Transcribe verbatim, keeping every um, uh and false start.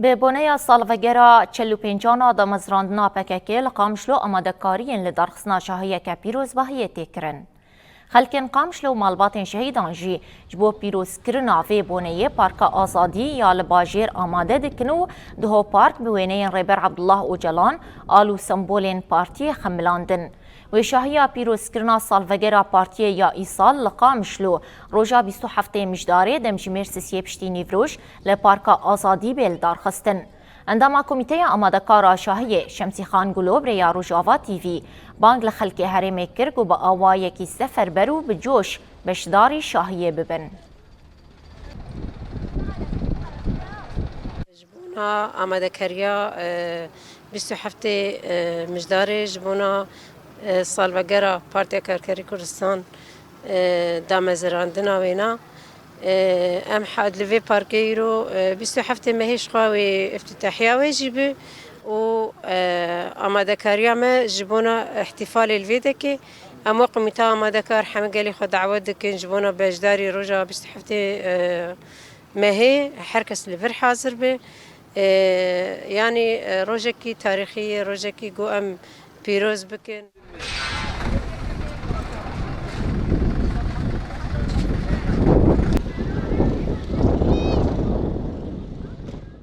Bi boneya salvegera çel û pêncan a damezrandina P K K li Qamişlo amadekariyên li darxistina şahiyeke pîrozbahiyê tê kirin. Xelkên Qamişlo û malbatên şehîdan jî ji bo pîrozkirina vê boneyê Parka Azadî ya li bajêr amade dikin û diho park bi wêneyên Rêber Abdullah Ocalan, al û sembolên partiyê xemilandin. Wê şahiya pîrozkirina salvegera partiyê ya îsal li Qamişlo roja bîst û heftê Mijdarê demjimêr sisiyê piştî nîvroj li Parka Azadî bê lidarxistin. Endama Komîteya Amadekar a Şahiyê Şemsîxan Gulo bi rêya Rojava T V bang li xelkê herêmê kir ku bi awayekî seferber û bi coş beşdarî şahiyê bibin. Ji bona amadekariya, e, bîst û heftê, e, Mijdarê ji bona, e, salvegera Partiya Karkerê Kurdistan, e, damezirandina wêna, e, em had li vê parkê îro, e, bîst û heftê mehê ji xwe wê îftîtahiya wê jî bi û, e, amadekariya me ji bona îhtîfalê li vê dekê. Em wek komîta amadekar hemî gelê xwe dawet dikin ji bona beşdarî roja bîst û heftê, e, mehê her kes li vir hazir be. E, yanî, e, rojekî tarîxî ye, rojekî ku em pîroz bikin.